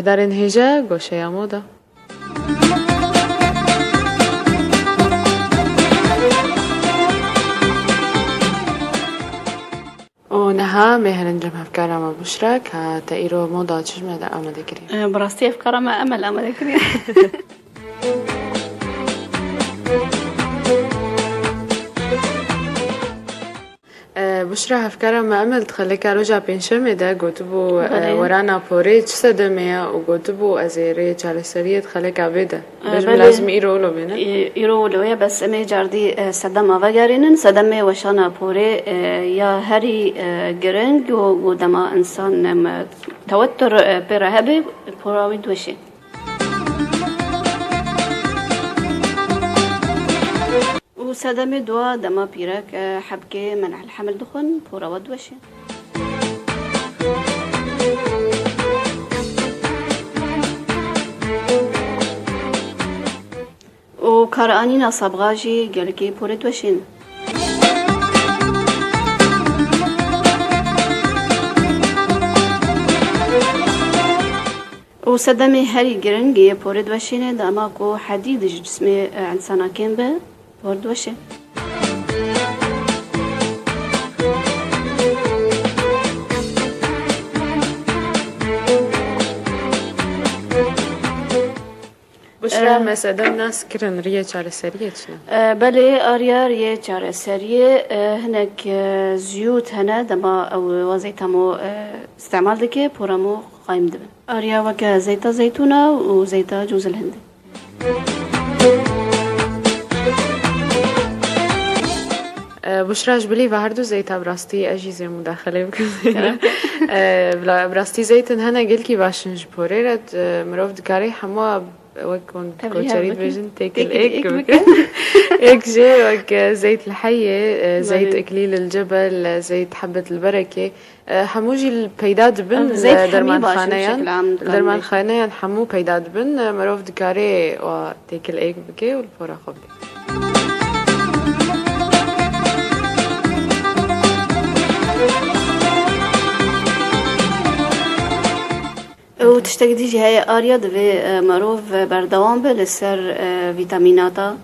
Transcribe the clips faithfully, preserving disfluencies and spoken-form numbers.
Darên hêja goşeya moda. Û niha me herin cem hevkara me Buşra, ka te îro moda çi ji me de amade kiriye? Bi rastî hevkara me Emel amade kiriye. E, Buşra, hevkara me Emel di xeleka roja pêncşemê de gotibû, e, Belê. Werana porê çi sedemê ye û gotibû ez ê rê çareseriyê di xeleka vê de. E, Bêjim belê. Lazim îro wilo bêne. E, îro wilo ye, bes em ê cardî, e, sedema vegerînin. Sedemê weşana porê, e, ya herî, e, giring û, û dema însan, em, tewettur, e, pê re hebe, pora wî diweşê. Û sedemê dua dema pîrek, e, hebkê men'el hemil dixwin, pora we diweşê. Û karanîna sabxa jî gelekî porê diweşên. Û sedemê herî giring yê porê diweşêne dema ku hedîd ji cismê, e, insana kêm be, por diweşe. Buşra, Em, me sedem nas kirin, riyê çareseriyê çi ne? E, belê, ariya riyê çareseriyê, e, hinek, e, ziyût hene, dema ew wa zeyta mo, e, îstemal dike, pora mo qayim dibe. Ariya weke zeyta zeytûna û zeyta cûzil hindê. E, Buşra, ji bilî ve her du zeyta bi rastî ez jî zê mudaxilê bikim. E, bila-, bi rastî zeytin hene gelkî baş in ji porê re, e, mirov dikare hemû wek hûn Tevlî koçerî hev bikin. Dibêjin, têkil Têkil êk êk bikin. Bikin. Êk jê wek, e, zeyt li heyê, e, zeyt Belê. Iklîl il cebel, e, zeyt hebet li berekê. E, hemû jî li peyda dibin, Ev li zeyt hemî baş in, dermanxaneyan, bişekil am li dermanxaneyan hemû peyda dibin. E, mirov dikare wa têkil êk bike û li pora xwe bide. Û tiştek dî jî heye, ariya divê, e, merov berdewam be li ser, e, vîtamînata.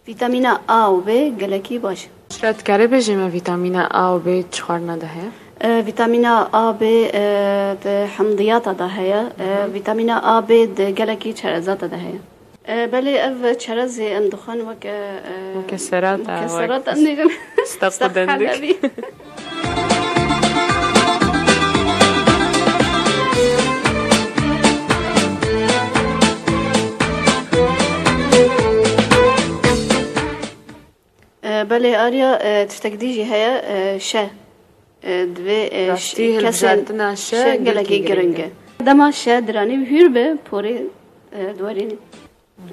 Vîtamîna A û B gelekî baş e. Bişra, dikare bêjê me vîtamîna A û B çi xwarina de heye? E, vîtamîna A, B, e, di hemdiyata de heye. E, Hı hı. Vîtamîna A, B di gelekî çerezata de heye. E, belê, ev çerezê em dixwin weke, e, Weke serata, weke wek serata, em dibêjin, staq û staq dendik. Helebî. E, belê, ariya, e, tiştek dî jî heye, e, şe. E, divê, e, Rastî ş-, kesên hilbijartina şe şe gelekî gelekî giring giring e. E. Dema şe diranî hûr be, porê, e, diwerînî.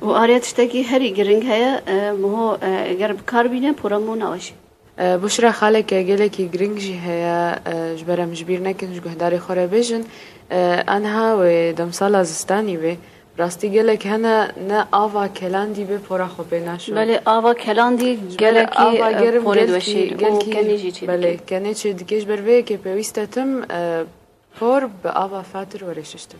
Û ariya tiştekî herî giring heye, e, miho, e, eger bi kar bîne, pora mo naweşê. E, Buşra, xaleke gelekî giring jî heye, e, ji ber em ji bîr nekin, ji guhdarê xwe re bêjin. E, aniha wê demsala zistanî wê. Rastî gelek hene ne ava kelandî be pora xwe pê naşo. Belê, ava kelandî Ji ber gelekî, ava e, germ porê gelkî, diweşî û gelkî, kenê jî çêdike. Belê, kenê çêdike. Ji ber vê yekê pêwîst e tim, e, por bi ava fatir were şiştin.